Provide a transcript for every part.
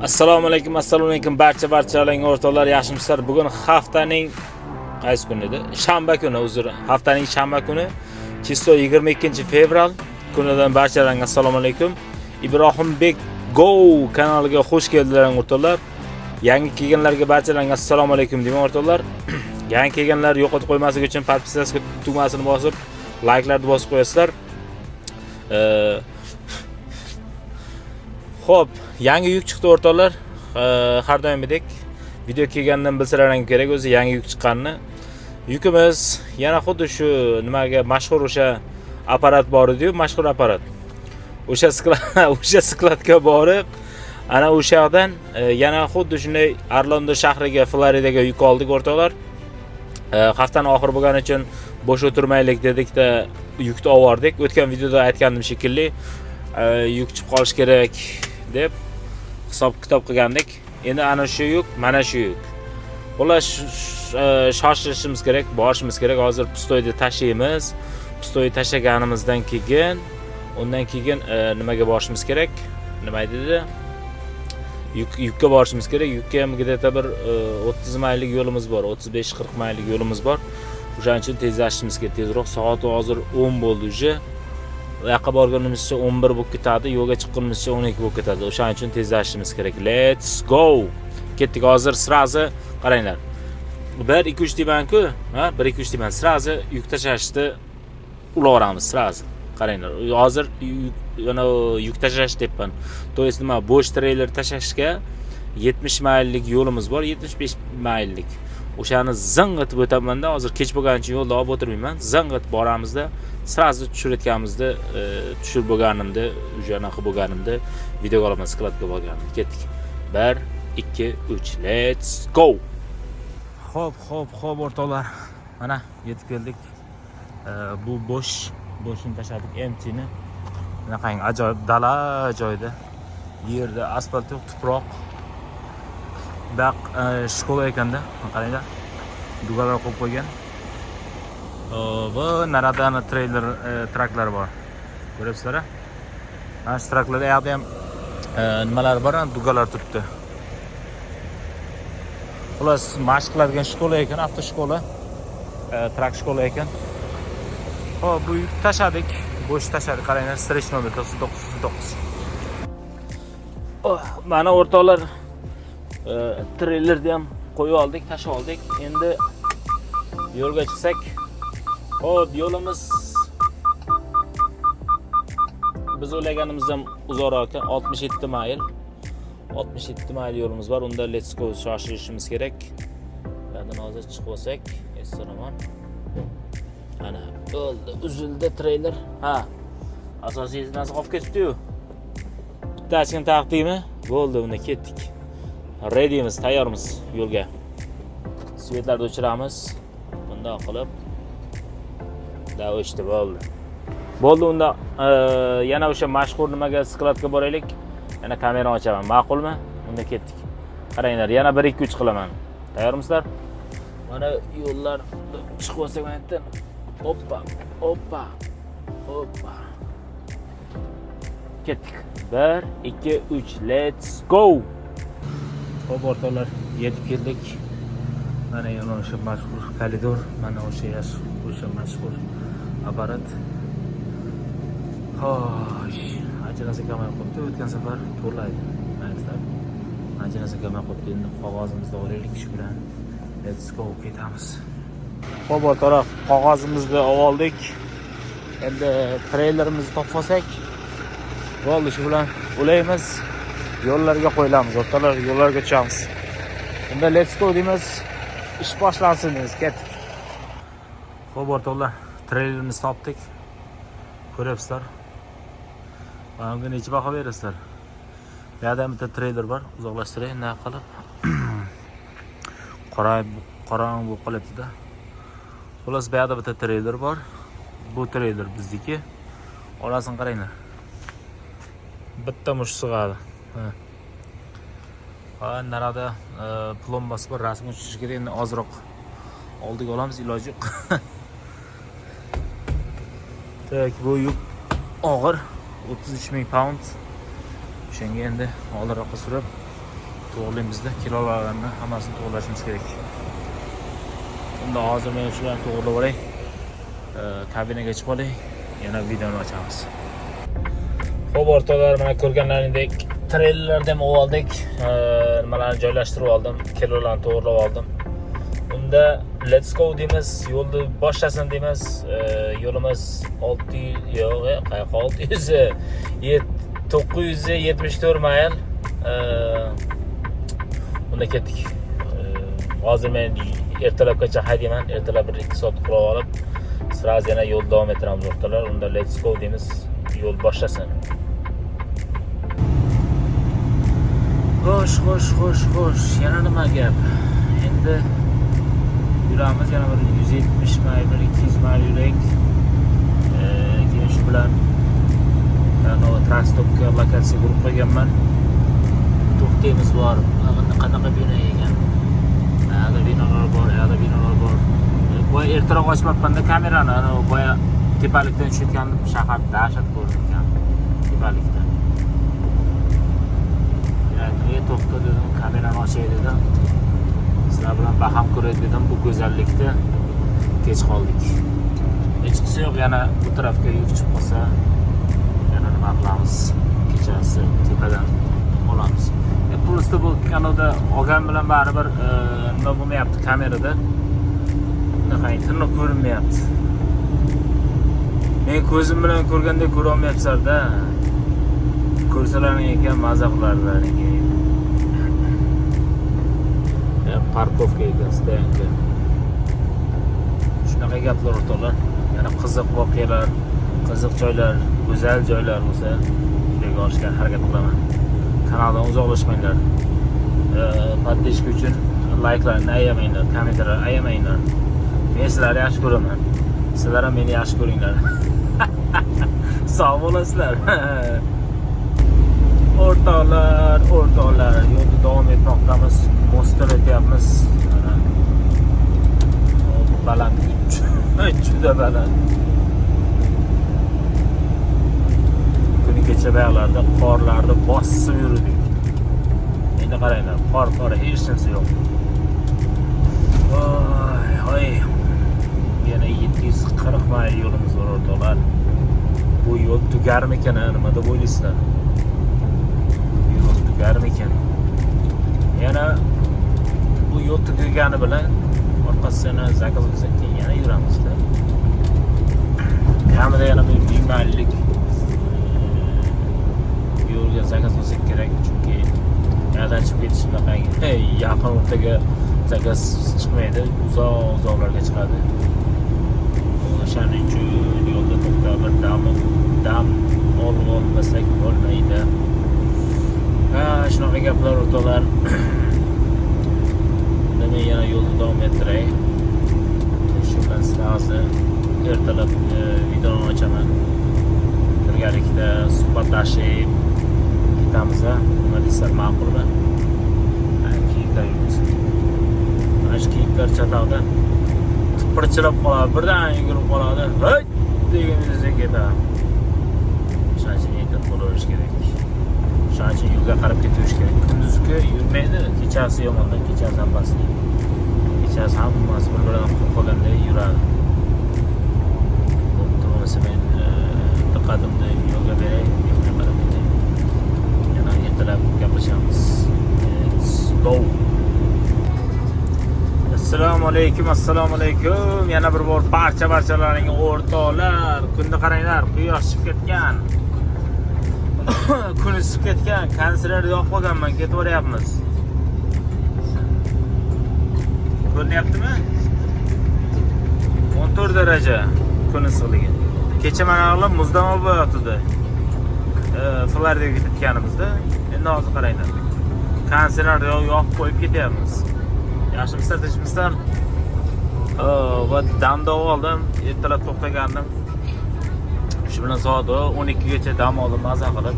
Assalomu alaykum, assalomu alaykum barcha barchalarga o'rtoqlar, yaxshimisizlar? Bugun haftaning qaysi kuni edi? Shanba kuni, uzr. Haftaning shanba kuni, число 22 fevral kunidan barchalarga assalomu alaykum. Ibrohimbek Go kanaliga xush keldilar, o'rtoqlar. Yangi kelganlarga barchalarga assalomu alaykum deyman, o'rtoqlar. Yangi kelganlar yo'qotib qo'ymaslik uchun подписаться tugmasini bosib, layklarni bosib qo'yasizlar. Xo'p, yangi yuk chiqdi, o'rtoqlar. Har doimgidek video kelgandan bilsalaring kerak o'zi yangi yuk chiqqanini. Yukimiz yana xuddi shu nimaga mashhur o'sha apparat bor edi-yu, mashhur apparat. O'sha склад, o'sha склад ga borib, ana o'sha yoqdan yana xuddi shunday Orlando shahriga, Floridaga yuk oldik, o'rtoqlar. Haftani oxiri bo'lgani uchun bo'sh o'tirmaylik dedikda yukni olib. O'tgan videoda aytgandim shekilli, yuk chiqib qolish kerak deb hisob kitob qilgandik. Endi ana shu yuk, mana shu yuk. Xullas, shoshilishimiz kerak, borishimiz kerak. Hozir пустой ni tashlaymiz. Пустой tashlaganimizdan keyin, undan keyin nimaga borishimiz kerak? Nima dedi? Yukka borishimiz kerak. Yukka ham где-то bir 30 mayllik yo'limiz bor, 35-40 mayllik yo'limiz bor. O'shaning uchun tezlashishimiz kerak. Tezroq, soat hozir 10 bo'ldi уже. U yoqqa borgunimizcha 11 bo'lib ketadi, yo'lga chiqqunimizcha 12 bo'lib ketadi. O'shaning uchun tezlashishimiz kerak. Let's go. Ketdik hozir сразу, qaranglar. 1 2 3 deyman-ku, ha? 1 2 3 deyman. Сразу yuk tashlashni ulaveramiz сразу. Qaranglar, hozir yana yuk tashlash deyapman. То есть nima, bo'sh treyler tashlashga 70 mayllik yo'limiz bor, 75 mayllik. O'shani zing etib o'tamanda, hozir kech bo'lgani uchun yo'lda olib o'tirmayman. Zing etib boramizda, сразу tushirayotganimizda, tushirib bo'lganimda, уже anaqa bo'lganimda videoga olaman, склад ga borganimda. Ketdik. 1 2 3, let's go. Xo'p, xo'p, xo'p, o'rtoqlar. Mana yetib keldik. Bu bo'sh, bo'shini tashladik, emptyni. Bunaqangi ajoyib dala joyda. Yerda asfalt yo'q, tuproq. Bu yoq школа ekanda, qaranglar. Дуга lar qo'yib qo'ygan. Bu narada ana treyler, truck lar bor. Ko'ryapsizlar? Mana shu truck larda yoqda ham nimalar bor, ana дуга lar turibdi. Xullas, mashq qiladigan школа ekan, автошкола. Truck школа ekan. Xo'p, bu yuk tashladik. Bo'sh tashladik. Qaranglar, встречный номер 9939. Oh, mana o'rtoqlar, treylerni ham qo'yib oldik, tashlab oldik. Endi yo'lga chiqsak, xo'p, yo'limiz biz o'ylaganimizdan uzoqroq ekan, 67 mayl. 67 mayl yo'limiz bor. Unda let's go, shoshilishimiz kerak. Bu yoqdan hozir chiqib olsak, eson omon. Ana, bo'ldi, uzildi treyler. Ha. Asosiy narsa qolib ketibdi-yu. Bitta ochkini taqdikmi? Bo'ldi, unda ketdik. Readymiz, tayyormiz yo'lga. Свет larni o'chiramiz. Bundoq qilib. Da o'chdi, bo'ldi. Bo'ldi, unda yana o'sha mashhur nimaga, склад ga boraylik. Yana kamerani ochaman. Ma'qulmi? Unda ketdik. Qaranglar, yana 1 2 3 qilaman. Tayyormisizlar? Mana yo'llar chiqib olsak mana yerdan. Oppa, oppa, oppa. Ketdik. 1 2 3, let's go. Xo'p, o'rtoqlar, yetib keldik. Mana yana o'sha mashhur koridor, mana o'sha o'sha mashhur apparat. Xo'sh, ancha narsa kamayib qolibdi. O'tgan safar to'laydi. Mayli. Ancha narsa kamayib qolibdi. Endi qog'ozimizni olaylik shu bilan. Let's go, ketamiz. Xo'p, o'rtoqlar, qog'ozimizni oldik. Endi treylerimizni topib olsak, bo'ldi, shu bilan ulaymiz. Yo'llarga qo'yilamiz, o'rtoqlar, yo'llarga tushamiz. Unda let's go deymiz. Ish boshlansin deymiz, ketdik. Xo'p, o'rtoqlar, treylerimizni topdik. Ko'ryapsizlar. Mana bunga necha baho berasizlar? Bu yerda ham bitta treyler bor. Uzoqlashtiray, nima qilib. Qora qorong'u bo'lib qolyapti-da. Xullas, bu yerda bitta treyler bor. Bu treyler bizniki. Orasini qaranglar. Bitta mush sig'adi. Ha. Ha, narada plombasi bor, rasmga tushish kerak. Endi ozroq oldiga olamiz, iloji yo'q. Так, bu yuk og'ir, 33 ming pound. O'shanga endi oldinroqqa surib. To'g'rilaymizda, kilolarni hammasini to'g'irlashimiz kerak. Unda hozir men shularni to'g'irlab olay. Kabinaga chiqib olay. Yana videoni ochamiz. Xo'p, o'rtoqlar, mana ko'rganlaringdek treylerlarni ham oldik. Nimalarni joylashtirib oldim, kilolarni to'g'irlab oldim. Unda let's go deymiz, yo'lni boshlasin deymiz. Yo'limiz 600, yo'q, qayoqqa 600, 974 mayl. Unda ketdik. Hozir men ertalabgacha haydayman. Ertalab 1-2 soat uxlab olib, сразу yana yo'l davom ettiramiz, o'rtoqlar. Unda let's go deymiz. Yo'l boshlasin. Xo'sh, xo'sh, xo'sh, xo'sh. Yana nima gap? Endi yuramiz yana bir 170 mayl, bir 200 mayl yuraylik. Keyin shu bilan truck stopga lokatsiya qurib qo'yganman. To'xtaymiz borib. Qanaqa bino ekan? Qayerda binolar bor, qayerda binolar bor. Boya ertaroq ochmabman-da kamerani. Ana boya tepalikdan tushayotgandim, shahar dahshat ko'ringan tepalikdan. Aytdim, "Ey, to'xta," dedim, "kamerani ochay," dedim. "Sizlar bilan baham ko'ray," dedim bu go'zallikda. Kech qoldik. Hechqisi yo'q, yana bu tarafga yuk chiqib qolsa, yana nima qilamiz? Kechasi tepadan olamiz. Просто bu kanalda olgan bilan baribir nima bo'lmayapti kamerada. Unaqa tiniq ko'rinmayapti. Men ko'zim bilan ko'rganda ko'ra olmayapsizlar-da. Ko'rsalaring ekan, maza qilarlaring. Парковка ekan, стоянка. Shunaqa gaplar, o'rtoqlar. Yana qiziq voqealar, qiziq joylar, go'zal joylar bo'lsa, videoga olishga harakat qilaman. Kanaldan uzoqlashmanglar. Поддержка uchun layklarni ayamanglar, kommentariy ayamanglar. Men sizlarni yaxshi ko'raman. Sizlar ham meni yaxshi ko'ringlar. Sog' bo'lasizlar. O'rtoqlar, o'rtoqlar, yo'lda davom etmoqdamiz. Мост dan o'tyapmiz. Mana. Bu baland, juda baland. Kuni kecha buyoqlarda qorlarni bosib yurdik. Endi qaranglar, qor qor hech narsa yo'q. Oy, oy. Yana 740 mayl yo'limiz bor, o'rtoqlar. Bu yo'l tugarmikan, a? Nima deb o'ylaysizlar? Bu yo'l tugarmikan? Yana bu yo'l tugagani bilan orqasidan yana заказ bo'lsa, keyin yana yuramizda. Kamida yana bir 1000 mayllik yo'lga заказ bo'lsa kerak, chunki yoqdan chiqib ketish bunaqangi yaqin o'rtaga заказ chiqmaydi, uzoq uzoqlarga chiqadi. O'shaning uchun yo'lda to'xtab bir dam olib olmasak bo'lmaydi. Ha, shunaqa gaplar, o'rtoqlar. Unda men yana yo'lni davom ettiray. Shu bilan сразу ertalab videoni ochaman. Birgalikda suhbatlashib ketamiz, a? Nima deysizlar, ma'qulmi? Ha, kiyiklar yuribdi. Mana shu kiyiklar chataqda tipirchilab qoladi, birdan yugurib qoladi. Hey deganingizda ketadi. O'shaning uchun ehtiyot bo'laverish kerak. O'shaning uchun yo'lga qarab ketaverish kerak. Kunduzgi yurmaydi, kechasi yomondan, kechasi hammasi. Kechasi hammasi bir-biridan qo'rqganday yuradi. Bo'pti, bo'lmasa men diqqatimni yo'lga beray, yo'lga qarab ketay. Yana ertalab gaplashamiz. Let's go. Assalomu alaykum, assalomu alaykum. Yana bir bor barcha barchalaringga, o'rtoqlar. Kunni qaranglar, quyosh chiqib ketgan. Kun isib ketgan. Konditsionerni yoqib qo'yganman, ketib boryapmiz. Ko'rinyaptimi? 14 daraja kun issiqligi. Kecha mana o'g'lim muzlama bo'layotdi. Floridaga ketayotganimizda. Endi hozir qaranglar. Konditsionerni yoqib qo'yib ketyapmiz. Yaxshimisizlar, tinchmisizlar? Va damda oldim, ertalab to'xtagandim. Shu bilan soat 12 gacha dam oldim, maza qilib.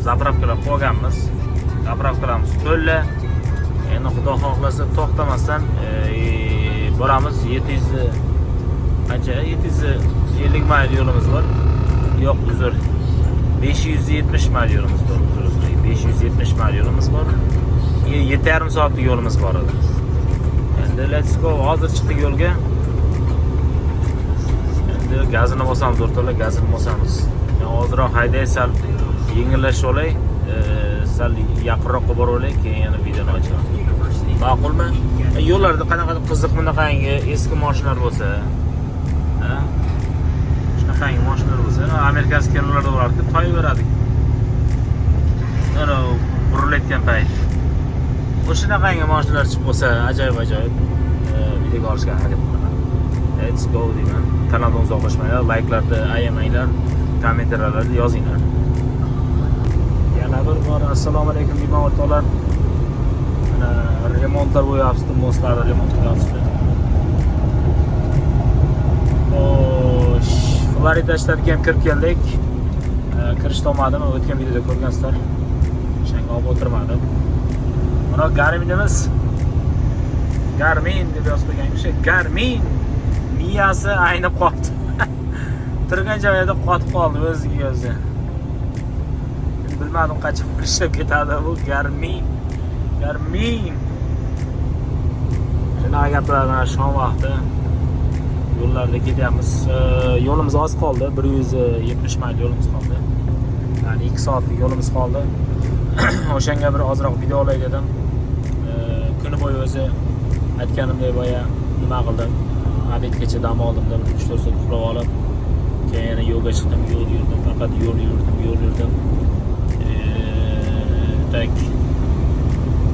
Заправка lab qo'yganmiz. Заправка larimiz to'la. Endi Xudo xohlasa to'xtamasdan boramiz. 700 qancha? 750 mayl yo'limiz bor. Yo'q, uzr. 570 mayl yo'limiz bor, uzr, uzr. 570 mayl yo'limiz bor. 7,5 soatlik yo'limiz bor edi. Endi let's go, hozir chiqdik yo'lga. Endi gazini bosamiz, o'rtoqlar, gazini bosamiz. Men ozroq hayday, sal yengillashib olay, sal yaqinroqqa borib olay, keyin yana videoni ochamiz. Ma'qulmi? Yo'llarda qanaqa qiziq bunaqangi eski mashinalar bo'lsa, ha? Shunaqangi mashinalar bo'lsa, американский kinolarda bo'lardi, toyaveradi. Ana burilayotgan payt. O'shanaqangi mashinalar chiqib qolsa, ajoyib ajoyib videoga olishga harakat qilaman. Let's go deyman. Kanaldan uzoqlashmanglar, layklarni ayamanglar, kommentariyalarda yozinglar. Yana bir bor assalomu alaykum deyman, o'rtoqlar. Mana remontlar bo'lyapti, мост larni remont qilyapti. Xo'sh, Florida shtatiga ham kirib keldik. Kirishda olmadim, o'tgan videoda ko'rgansizlar. O'shanga olib o'tirmadim. Mana Garminimiz. Garmin deb yozib qo'ygan o'sha Garmin miyasi aynib qoldi. Turgan joyida qotib qoldi o'ziga o'zi. Bilmadim, qachon ishlab ketadi bu Garmin. Garmin. Shunaqa gaplar. Mana shom vaqti. Yo'llarda ketyapmiz. Yo'limiz oz qoldi. 170 mayl yo'limiz qoldi. Ya'ni 2 soatlik yo'limiz qoldi. O'shanga bir ozroq video olay dedim. Kuni bo'yi o'zi aytganimdek boya nima qildim? Обед gacha dam oldim, 3-4 soat uxlab olib, keyin yana yo'lga chiqdim, yo'l yurdim, faqat yo'l yurdim, yo'l yurdim. Так,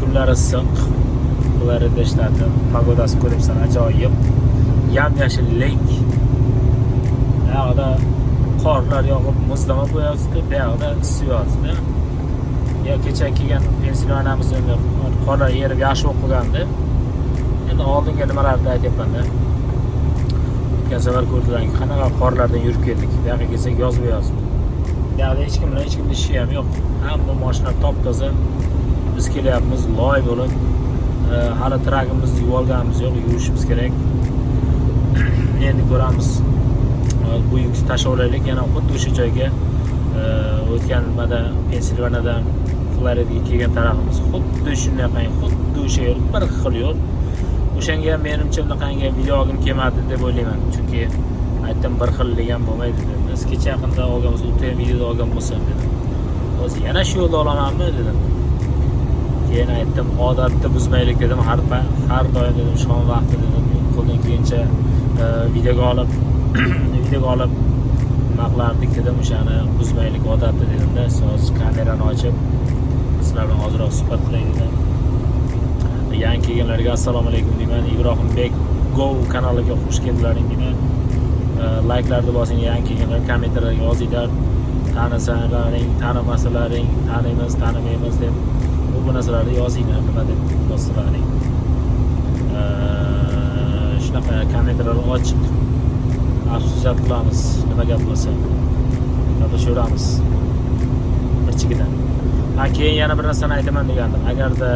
kunlar issiq. Florida shtati погода si ko'ribsan, ajoyib. Yam-yashillik. Bu yoqda qorlar yog'ib, muzlama bo'lyapti, bu yoqda isiyapti. Ya kecha kelgan Pensilvaniyamiz endi qorlar erib, yaxshi bo'lib qolgandi. Endi oldingi nimalarni aytyapman-da. O'tgan safar ko'rdilar, qanaqa qorlardan yurib keldik. Bu yoqqa kelsak, yoz bo'lyapti. Bu yoqda hech kim bilan hech kimni ishi ham yo'q. Hamma mashina top-toza. Biz kelyapmiz loy bo'lib. Hali truck imizni yuvolganimiz yo'q, yuvishimiz kerak. Endi ko'ramiz. Bu yukni tashlab olaylik yana xuddi o'sha joyga, o'tgan nimada Pensilvaniyadan Floridaga kelgan tarafimiz xuddi shunaqangi, xuddi o'sha yo'l, bir xil yo'l. O'shanga ham menimcha bunaqangi video olgim kelmadi deb o'ylayman. Chunki aytdim, bir xillik ham bo'lmaydi dedim. Biz kecha yaqinda olganmiz, u ham videoda olgan bo'lsam dedim. Hozir yana shu yo'lda olamanmi dedim. Keyin aytdim, odatni buzmaylik dedim. Har doim dedim, shom vaqti dedim, qo'ldan kelgancha videoga olib nima qilardik dedim, o'shani buzmaylik odatni dedimda. Hozir kamerani ochib sizlar bilan ozroq suhbat qilay dedim. Yangi kelganlarga assalomu alaykum deyman. Ibrohimbek Go kanaliga xush keldilaring deyman. Layklarni bosing, yangi kelganlar kommentariyga yozinglar. Tanisalaring, tanimasalaring, taniymiz, tanimaymiz deb bu narsalarni yozinglar, nima deb yozsalaring. Shunaqa kommentariylar ochiq. Обсуждать qilamiz, nima gap bo'lsa. Gaplashaveramiz. Bir chekidan. Ha, keyin yana bir narsani aytaman degandim. Agarda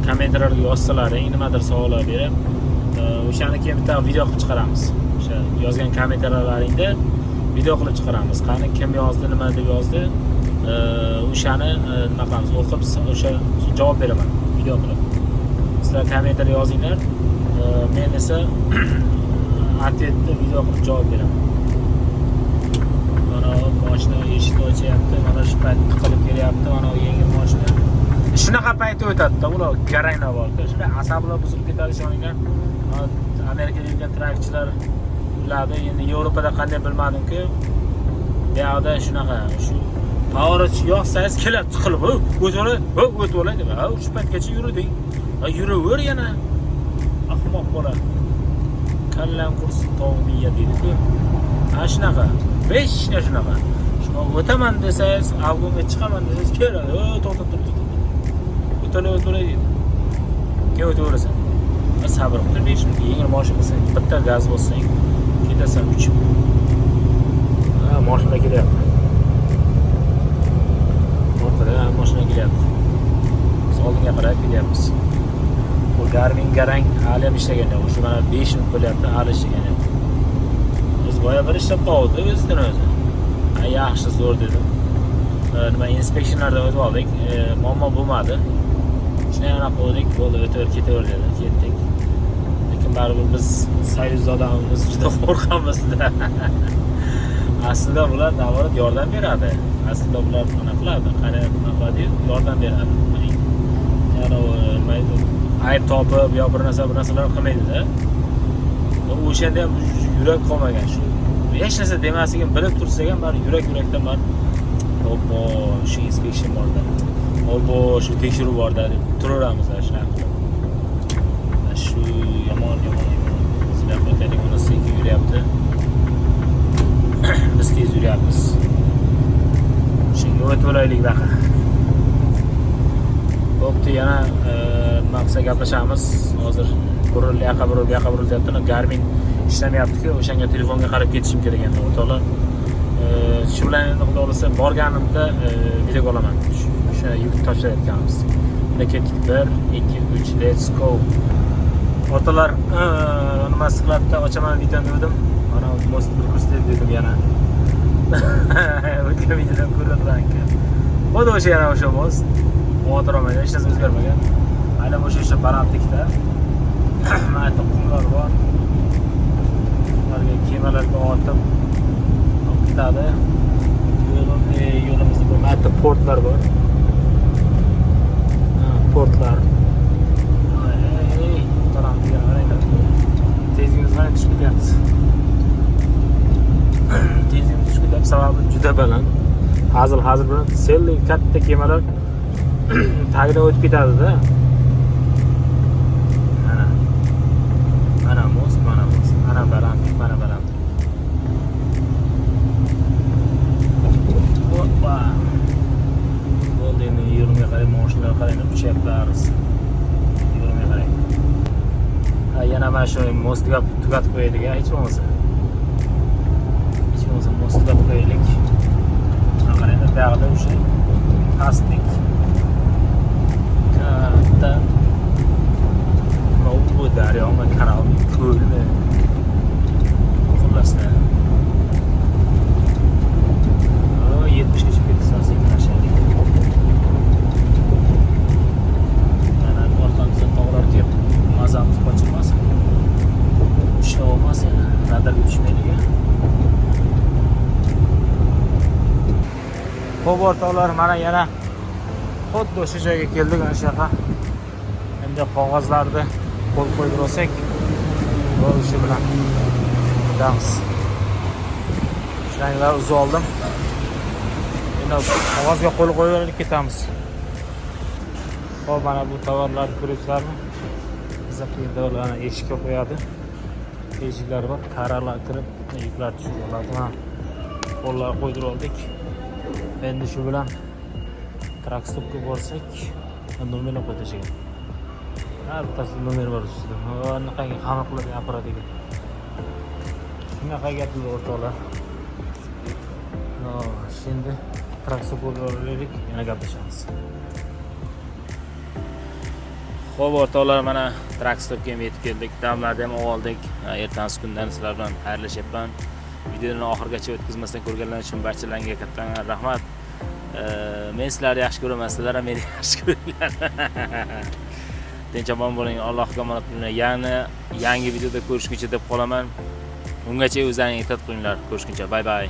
kommentariylarga yozsalaring, nimadir savollar berib, o'shani keyin bitta video qilib chiqaramiz. O'sha yozgan kommentariyalaringni video qilib chiqaramiz. Qani, kim yozdi, nima deb yozdi, o'shani nima qilamiz, o'qib o'sha javob beraman video qilib. Sizlar kommentariy yozinglar, men esa ответ ni video qilib javob beraman. Mana mashina eshikni ochyapti, mana shu payt tiqilib kelyapti, mana yengil mashina. Shunaqa payt o'tadi-da, ular garanglar bor. Shunday asablar buzilib ketadi, ishoninglar. Mana Amerikada yurgan truck chilar biladi, endi Yevropada qanday bilmadim-ku. Bu yoqda shunaqa, shu поворот yoqsangiz keladi tiqilib, "O'tib olay, o'tib olay" deb. Ha, shu paytgacha yuruding. Ha, yuraver yana. Ahmoq bola. Kallang qursin, tovuq miya deydi-ku. Ha, shunaqa. Beshta shunaqa. Shuni o'taman desangiz, обгон ga chiqaman desangiz keladi. "O, to'xtab tur, to'xtab tur. O'tala, o'tala" deydi. Keyin o'taverasan. Ha, sabr qil tur, 5 minut. Yengil mashina bo'lsa, bitta gaz bossang, ketasan uchib. Ha, mashina kelyapti. Orqada mashina kelyapti. Biz oldinga qarab kelyapmiz. Bu Garmin garang hali ham ishlagan yo'q. Shu mana 5 minut bo'lyapti, hali ishlagan yo'q. Biz boya bir ishlab qoldi o'zidan o'zi. Ha, yaxshi, zo'r dedim. Nima, inspeksiyalardan o'tib oldik. Muammo bo'lmadi. Shuni ham qo'ydik, bo'ldi, o'taver, ketaver dedi. Ketdik. Lekin baribir biz Soyuz odamimiz, juda qo'rqamizda. Aslida bular наоборот yordam beradi. Aslida bular nima qiladi? Qani nima qiladi? Yordam beradi. Ya'ni nima deydi, ayb topib yo bir narsa bir narsalar qilmaydida. O'shanda ham yurak qolmagan. Shu hech narsa demasligini bilib tursak ham baribir yurakdan baribir obbo, shu inspection borda, obbo, shu tekshiruv borda deb turaveramiz shunaqa qilib. Shu yomon yomon yomon. Biz bu yoqqa o'taylik, uni sekin yuryapti. Biz tez yuryapmiz. Shunga o'tib olaylik buyoqqa. Bo'pti, yana nima qilsa gaplashamiz. Hozir buril, yoqqa buril, bu yoqqa buril deyapti. Garmin ishlamayapti-ku, o'shanga telefonga qarab ketishim kerak endi o'rtoqlar. Shu bilan endi xudo xohlasa borganimda videoga olaman. O'sha yuk topshirayotganimiz. Unda ketdik. 1, 2, 3, let's go. O'rtoqlar, nima skladda ochaman videoni dedim. Mana мост bir ko'rsatay dedim yana. O'tgan videodan ko'radilar. Xuddi o'sha yana o'sha мост. Xavotir olmanglar, hech narsa o'zgarmagan. Aynan o'sha balandlikda. Mana yerda qumlar bor. Ularga kemalarga ortib olib ketadi. Yo'limizda bu mana yerda portlar bor. Ha, portlar. Ey, balandligiga qaranglar. Tezligimiz qanday tushib ketyapti. Tezligimiz tushib ketyapti, sababi juda baland. Hazil hazil bilan selli katta kemalar tagidan o'tib ketadi-da. Mana. Mana мост, mana мост. Mana balandlik, mana balandlik. Hoppa. Bo'ldi, endi yo'limga qarang, mashinalar qarang, uchyapti. Yo'limga qarang. Ha, yana mana shu мост tugatib qo'yaylik, hech bo'lmasa. Hech bo'lmasa мост tugatib qo'yaylik. Mana qaranglar, bu yoqda o'sha pastlik. Katta nima bu, daryomi, kanalmi, ko'lmi? Xullasda. O, 70 ga chiqib ketdi, sekinlashaylik. Mana orqamizda tog'lar kelib, mazamiz qochirmasin. Ushlab olmas yana, radarga tushmaylik. Xo'p, o'rtoqlar, mana yana xuddi o'sha joyga keldik, ana shu yoqqa. Endi qog'ozlarni qo'l qo'ydirib olsak, bo'ldi, shu bilan ketamiz. Shlanglar uzib oldim. Endi qog'ozga qo'l qo'yib ketamiz. Xo'p, mana bu tovarlarni ko'ryapsizlarmi? Tovarlarni eshikka qo'yadi. Eshiklar bor, taralar kirib, yuklar tushib oladi. Mana qo'llar qo'ydirib oldik. Endi shu bilan truck stopga borsak, nomerlar qo'yib tashlagan. Har bittasida nomer bor ustida. Anaqangi xamir qiladigan apparat ekan. Shunaqa gaplar, o'rtoqlar. Endi truck stopga boraylik, yana gaplashamiz. Xo'p, o'rtoqlar, mana truck stopga ham yetib keldik. Damlarni ham oldik. Ertasi kundan sizlar bilan xayrlashyapman. Videoni oxirigacha o'tkazmasdan ko'rganlar uchun barchalarga kattan rahmat. Men sizlarni yaxshi ko'raman, sizlar ham meni yaxshi ko'ringlar. Tinch omon bo'ling, Allohga omonat bo'linglar. Yana yangi videoda ko'rishguncha deb qolaman. Ungacha o'zlaringni ehtiyot qilinglar. Ko'rishguncha, bye bye.